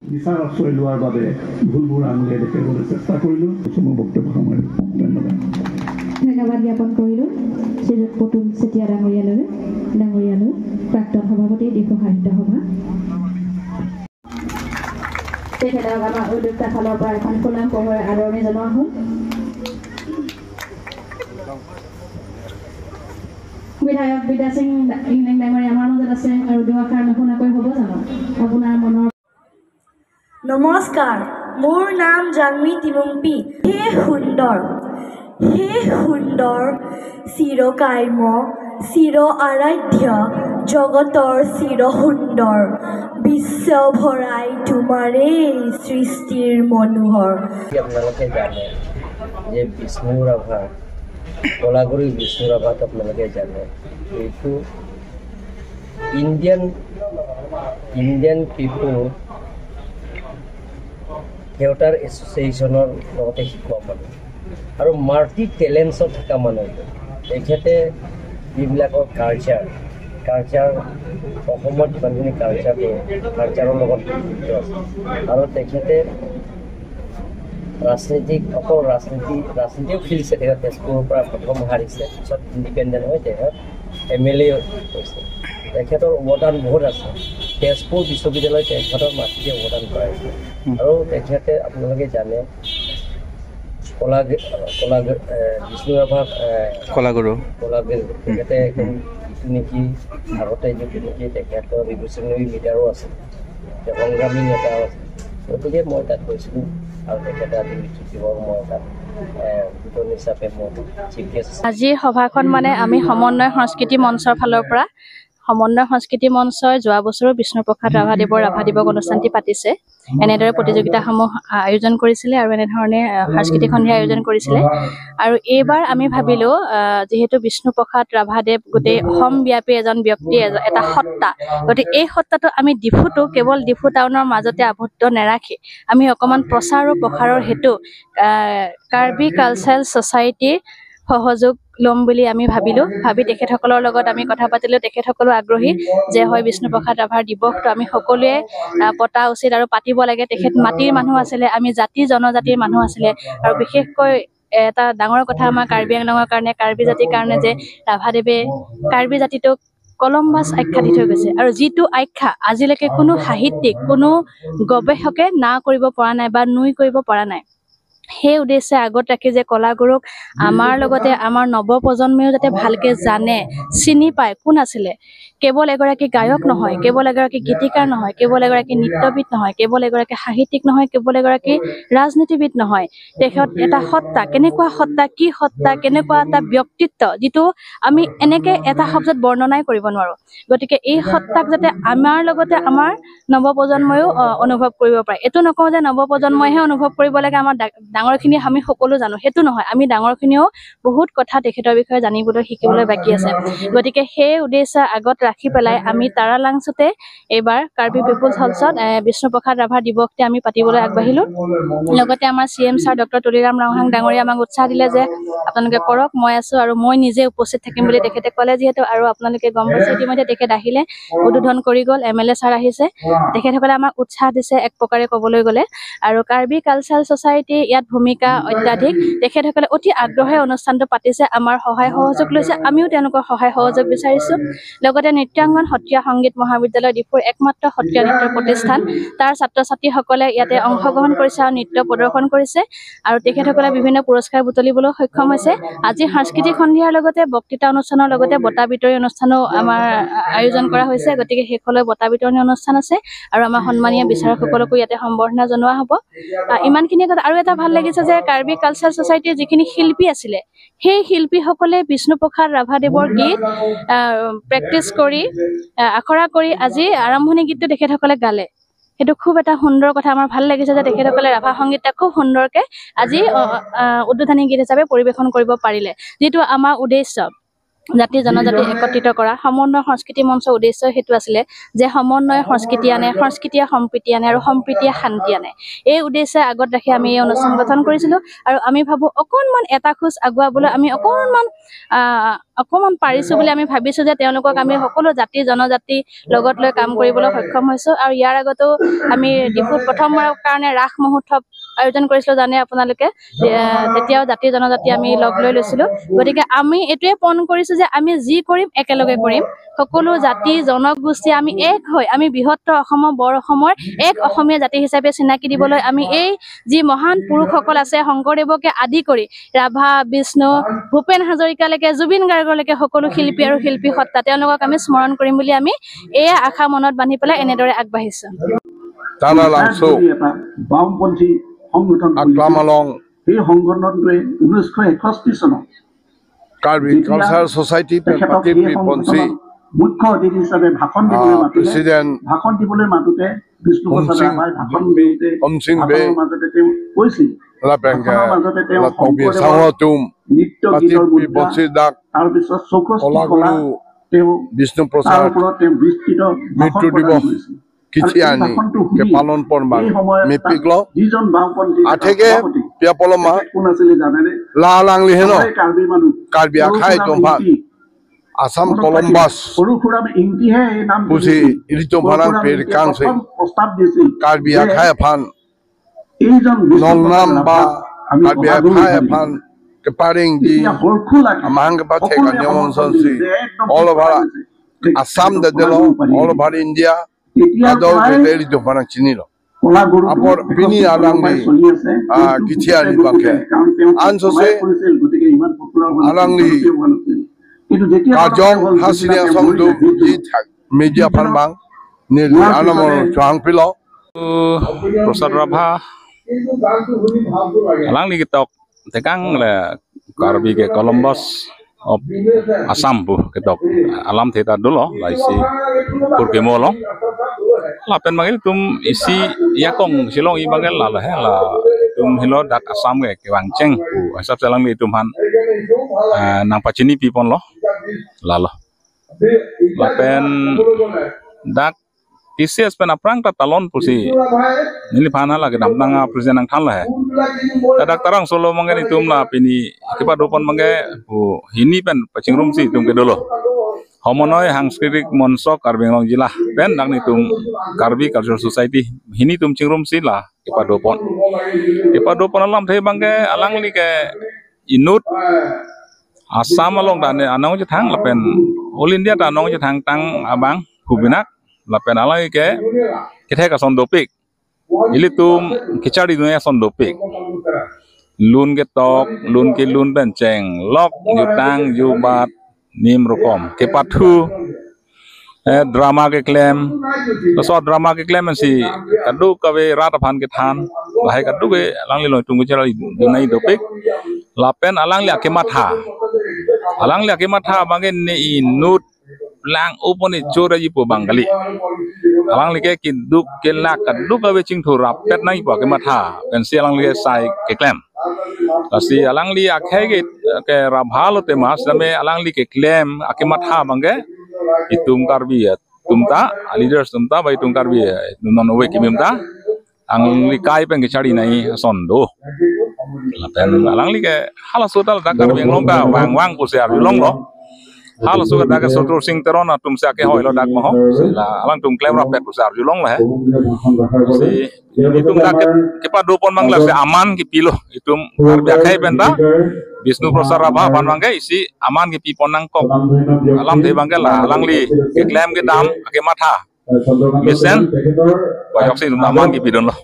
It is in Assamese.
বিচাৰ আশ্ৰয় লোৱাৰ বাবে ভুলবোৰ আঙুলিয়াই দেখুৱাবলৈ চেষ্টা কৰিলোঁ। মোৰ বক্তব্য সামৰিলোঁ, ধন্যবাদ। ধন্যবাদ জ্ঞাপন কৰিলোঁ শ্ৰীযুত পুতুল চেতিয়া ডাঙৰীয়ালৈ, প্ৰাক্তন সভাপতি, ডিফু সাহিত্য সভা। তেখেতক আমাৰ উদ্যোক্তা ফালৰ পৰা এখন ফুলাম পোহৰে আদৰণি জনোৱা হ'ল। বিধায়ক বিদ্যাসিং ইংলেং ডাঙৰীয়া আমাৰ মাজত আছে আৰু দুআষাৰ নুশুনাকৈ হ'ব জানো আপোনাৰ মনৰ। নমস্কাৰ, মোৰ নাম জাংমি তিমুংপি। হে সুন্দৰ, হে সুন্দৰ, চিৰকাম্য, চিৰ আৰাধ্য, জগতৰ চিৰ সুন্দৰ, বিশ্ব ভৰাই তোমাৰেই সৃষ্টিৰ মনোহৰ। আপোনালোকে জানে যে বিষ্ণু ৰাভা, কলাগুৰু বিষ্ণু ৰাভাক আপোনালোকে জানে, এইটো ইণ্ডিয়ান পিপুল থিয়েটাৰ এছ'চিয়েশ্যনৰ লগতে শিকোৱা মানুহ আৰু মাল্টি টেলেণ্টছত থকা মানুহ। তেখেতে যিবিলাকৰ কালচাৰ অসমত যিমানখিনি কালচাৰৰ লগত জড়িত আছে আৰু তেখেতে ৰাজনীতিক, অকল ৰাজনীতিও খেলিছে। তেখেত তেজপুৰৰ পৰা প্ৰথম হাৰিছে, পিছত ইণ্ডিপেণ্ডেণ্ট হৈ তেখেত এম এল এ হৈছে। তেখেতৰ অৱদান বহুত আছে। তেজপুৰ বিশ্ববিদ্যালয় তেখেতৰ মাতৃয়ে অৱদান কৰাইছে। আৰু তেখেতে আপোনালোকে জানে কলা কলা বিষ্ণু ৰাভা কলাগুৰু, কলাগুৰু তেখেতে একদম যিটো নেকি আগতে যিটো নেকি তেখেতৰ ৰিভলিউচনেৰী লিডাৰো আছিল, সংগ্ৰামী নেতাও আছিল। গতিকে মই তাত গৈছিলোঁ আৰু তেখেতে আজি মৃত্যু দিৱস মই তাত উদ্বোধন হিচাপে মই চিফ গেষ্ট। আজিৰ সভাখন মানে আমি সমন্বয় সংস্কৃতি মঞ্চৰ ফালৰ পৰা, সমন্বয় সংস্কৃতি মঞ্চই যোৱা বছৰো বিষ্ণুপ্ৰসাদ ৰাভাদেৱৰ ৰাভা দিৱস অনুষ্ঠানটি পাতিছে। এনেদৰে প্ৰতিযোগিতাসমূহ আয়োজন কৰিছিলে আৰু এনেধৰণে সাংস্কৃতিক সন্ধিয়া আয়োজন কৰিছিলে। আৰু এইবাৰ আমি ভাবিলোঁ, যিহেতু বিষ্ণুপ্ৰসাদ ৰাভাদেৱ গোটেই অসমব্যাপী এজন ব্যক্তি, এটা সত্তা, গতিকে এই সত্তাটো আমি ডিফুটো কেৱল ডিফু টাউনৰ মাজতে আবদ্ধ নাৰাখি আমি অকণমান প্ৰচাৰ আৰু প্ৰসাৰৰ হেতু কাৰ্বি কালচাৰেল ছ'চাইটিৰ সহযোগ ল'ম বুলি আমি ভাবিলোঁ। ভাবি তেখেতসকলৰ লগত আমি কথা পাতিলোঁ। তেখেতসকলো আগ্ৰহী যে হয় বিষ্ণুপ্ৰসাদ ৰাভাৰ দিৱসটো আমি সকলোৱে পতা উচিত আৰু পাতিব লাগে। তেখেত মাটিৰ মানুহ আছিলে, আমি জাতি জনজাতিৰ মানুহ আছিলে। আৰু বিশেষকৈ এটা ডাঙৰ কথা আমাৰ কাৰ্বি আংলঙৰ কাৰণে, কাৰ্বি জাতিৰ কাৰণে যে ৰাভাদেৱে কাৰ্বি জাতিটোক কলম্বাছ আখ্যা দি থৈ গৈছে। আৰু যিটো আখ্যা আজিলৈকে কোনো সাহিত্যিক, কোনো গৱেষকে না কৰিব পৰা নাই বা নুই কৰিব পৰা নাই। সেই উদ্দেশ্যে আগত ৰাখি যে কলাগুৰুক আমাৰ লগতে আমাৰ নৱপ্ৰজন্মেও যাতে ভালকে জানে, চিনি পায় কোন আছিলে। কেৱল এগৰাকী গায়ক নহয়, কেৱল এগৰাকী গীতিকাৰ নহয়, কেৱল এগৰাকী নৃত্যবিদ নহয়, কেৱল এগৰাকী সাহিত্যিক নহয়, কেৱল এগৰাকী ৰাজনীতিবিদ নহয়, তেখেত এটা সত্তা, কেনেকুৱা সত্তা, কি সত্তা, কেনেকুৱা এটা ব্যক্তিত্ব, যিটো আমি এনেকে এটা শব্দত বৰ্ণনাই কৰিব নোৱাৰো। গতিকে এই সত্তাক যাতে আমাৰ লগতে আমাৰ নৱপ্ৰজন্মইও অনুভৱ কৰিব পাৰে। এইটো নকওঁ যে নৱপ্ৰজন্মইহে অনুভৱ কৰিব লাগে, আমাৰ ডাঙৰখিনি আমি সকলো জানো, সেইটো নহয়। আমি ডাঙৰখিনিও বহুত কথা তেখেতৰ বিষয়ে জানিবলৈ, শিকিবলৈ বাকী আছে। গতিকে সেই উদ্দেশ্য আগত ৰাখি পেলাই আমি তাৰালাংচুতে এইবাৰ কাৰ্বি পিপুলছ হলছত বিষ্ণুপ্ৰসাদ ৰাভাৰ দিৱসটি আমি পাতিবলৈ আগবাঢ়িলোঁ। লগতে আমাৰ C M sir doctor Tuliram Ronghang ডাঙৰীয়া আমাক উৎসাহ দিলে যে আপোনালোকে কৰক, মই আছোঁ আৰু মই নিজে উপস্থিত থাকিম বুলি তেখেতে ক'লে যিহেতু। আৰু আপোনালোকে গম পাইছে ইতিমধ্যে তেখেত আহিলে, উদ্বোধন কৰি গ'ল, এম এল এ ছাৰ আহিছে, তেখেতসকলে আমাক উৎসাহ দিছে এক প্ৰকাৰে ক'বলৈ গ'লে। আৰু কাৰ্বি কালচাৰেল ছ'চাইটি ইয়াত ভূমিকা অত্যাধিক, তেখেতসকলে অতি আগ্ৰহেৰে অনুষ্ঠানটো পাতিছে, আমাৰ সহায় সহযোগ লৈছে, আমিও তেওঁলোকৰ সহায় সহযোগ বিচাৰিছোঁ। লগতে নৃত্যাংগন সত্ৰীয়া সংগীত মহাবিদ্যালয় ডিফুৰ একমাত্ৰ সত্ৰীয়া নৃত্যৰ প্ৰতিষ্ঠান, তাৰ ছাত্ৰ ছাত্ৰীসকলে ইয়াতে অংশগ্ৰহণ কৰিছে আৰু নৃত্য প্ৰদৰ্শন কৰিছে আৰু তেখেতসকলে বিভিন্ন পুৰস্কাৰ বুটলিবলৈ সক্ষম হৈছে। আজি সাংস্কৃতিক সন্ধিয়াৰ লগতে বক্তৃতা অনুষ্ঠানৰ লগতে বঁটা বিতৰণী অনুষ্ঠানো আমাৰ আয়োজন কৰা হৈছে। গতিকে শেষলৈ বঁটা বিতৰণী অনুষ্ঠান আছে আৰু আমাৰ সন্মানীয় বিচাৰকসকলকো ইয়াতে সম্বৰ্ধনা জনোৱা হ'ব। ইমানখিনিয়ে কথা। আৰু এটা ভাল লাগিছে যে কাৰ্বি কালচাৰেল ছ'চাইটিৰ যিখিনি শিল্পী আছিলে, সেই শিল্পীসকলে বিষ্ণুপ্ৰসাদ ৰাভাদেৱৰ গীত প্ৰেক্টিচ কৰি, আখৰা কৰি আজি আৰম্ভণি গীতটো তেখেতসকলে গালে। সেইটো খুব এটা সুন্দৰ কথা, আমাৰ ভাল লাগিছে যে তেখেতসকলে ৰাভা সংগীত এটা খুব সুন্দৰকে আজি উদ্বোধনী গীত হিচাপে পৰিৱেশন কৰিব পাৰিলে, যিটো আমাৰ উদ্দেশ্য। জাতি জনজাতি একত্ৰিত কৰা সমন্বয় সংস্কৃতি মঞ্চৰ উদ্দেশ্য সেইটো আছিলে যে সমন্বয় সংস্কৃতি আনে, সংস্কৃতিয়ে সম্প্ৰীতি আনে আৰু সম্প্ৰীতিয়ে শান্তি আনে। এই উদ্দেশ্যে আগত ৰাখি আমি এই অনুষ্ঠান গঠন কৰিছিলোঁ আৰু আমি ভাবোঁ অকণমান এটা খোজ আগুৱাবলৈ আমি অকণমান পাৰিছোঁ বুলি আমি ভাবিছোঁ যে তেওঁলোকক আমি সকলো জাতি জনজাতি লগত লৈ কাম কৰিবলৈ সক্ষম হৈছোঁ। আৰু ইয়াৰ আগতেও আমি ডিফুত প্ৰথমবাৰৰ কাৰণে ৰাস মহোৎসৱ আয়োজন কৰিছিলোঁ, জানে আপোনালোকে, তেতিয়াও জাতি জনজাতি আমি লগ লৈ লৈছিলোঁ। গতিকে আমি এইটোৱে পণ কৰিছোঁ যে আমি যি কৰিম একেলগে কৰিম, সকলো জাতি জনগোষ্ঠী আমি এক হৈ আমি বৃহত্তৰ অসমৰ বৰ অসমৰ এক অসমীয়া জাতি হিচাপে চিনাকি দিবলৈ আমি এই যি মহান পুৰুষসকল আছে, শংকৰদেৱকে আদি কৰি ৰাভা, বিষ্ণু, ভূপেন হাজৰিকালৈকে, জুবিন গাৰ্গলৈকে সকলো শিল্পী আৰু শিল্পী সত্তা তেওঁলোকক আমি স্মৰণ কৰিম বুলি আমি এয়া আশা মনত বান্ধি পেলাই এনেদৰে আগবাঢ়িছোঁ। বামপন্থী সংগঠন সেই সংগঠনটোৱে 1961 চনত কাৰ্বি কালচাৰ ছ'চাইটি মুখ্য অতিথি হিচাপে ভাষণ দিবলৈ মাতিলে। ভাষণ দিবলৈ মাতোতে বিষ্ণুপ্ৰসাদ ৰাভাই ভাষণ দিওঁতে মাজতে তেওঁ কৈছিল, মাজতে তেওঁ নৃত্য গীতৰ মুদ্ৰা, তাৰপিছত 64 কলা তেওঁ বিষ্ণুপ্ৰসাদ ওপৰত তেওঁ বিস্তৃত মৃত্যু দিৱস পালন আসাম কলম্বাস কাৰ্বি আখাই এফান নংনাম বা Karbi আখাই এফান all over Assam all over India আপর পিনি আলাংলি কিথিয়ানি বাকে আনসসে আলাংলি কাজং হাসিনা সংদু জি মিডিয়া ফানবাং নিলি আনামর চাংপিল Prasad Rabha alang ni kitok tekang le Karbi ke Columbus of Assam bu ketok alam theta dolo laisi purkemo long lapen mangil tum isi yakong silong i mangil la la la tum hilo dak Assam ke kewangceng bu asap salang ni tum han nang pacini pipon lo la lo lapen dak TCS pen aprang ta talon pusi nili phana la ke dam tanga presiden ang than la he tadak tarang solo mangel itum la pini kipa dopon mange bu hini pen pachingrum si tum ke dolo সমন্বয় সাংস্কৃতিক মঞ্চ কাৰ্বি আংলং জিলা pen dak ni tum Karbi cultural society hini tum chingrum si la kipa dopon alam the bangke alang li ke inut Assam along dan anong je thang la pen all India ta anong je thang tang abang hubinak la pen alang ke kethe ka son dopik ili tum khichadi dunia son dopik lun ke tok lun ke lun pen cheng lok yu tang yu bat nim rokom ke pathu drama ke claim so drama ke claim si kadu kawe rat phan ke than lahai kadu ke alang li loi tung chara dunai dopik lapen alang li akematha alang li akematha bange ne inut lang uponi chora ji po bangali alang li ke ki duk ke lak kadu kawe ching thu rap pet nai po akematha pen si alang li ke sai ke claim lasi alang li akhe ke ke rabhalo te mas dame alang li ke claim akematha bange itum karbi tumta leaders tumta bai tum karbi non we kimimta ang li kai peng ke chari nai sondo lapen alang li ke hala sotal da karbi ngom ka wang wang ko se ar long lo hala so da ke sotor sing teron tum se ke hoi lo dak mo la alang tum claim rapet ko se ar long la he si itum da ke pa dopon mangla se aman ki pilo itum karbi akhai penta Bishnu Prasad Rabha ban bangke isi aman ki piponang kok alam de bangke la alang li ke claim ke dam ke matha misen bayok si aman ki pidon lo.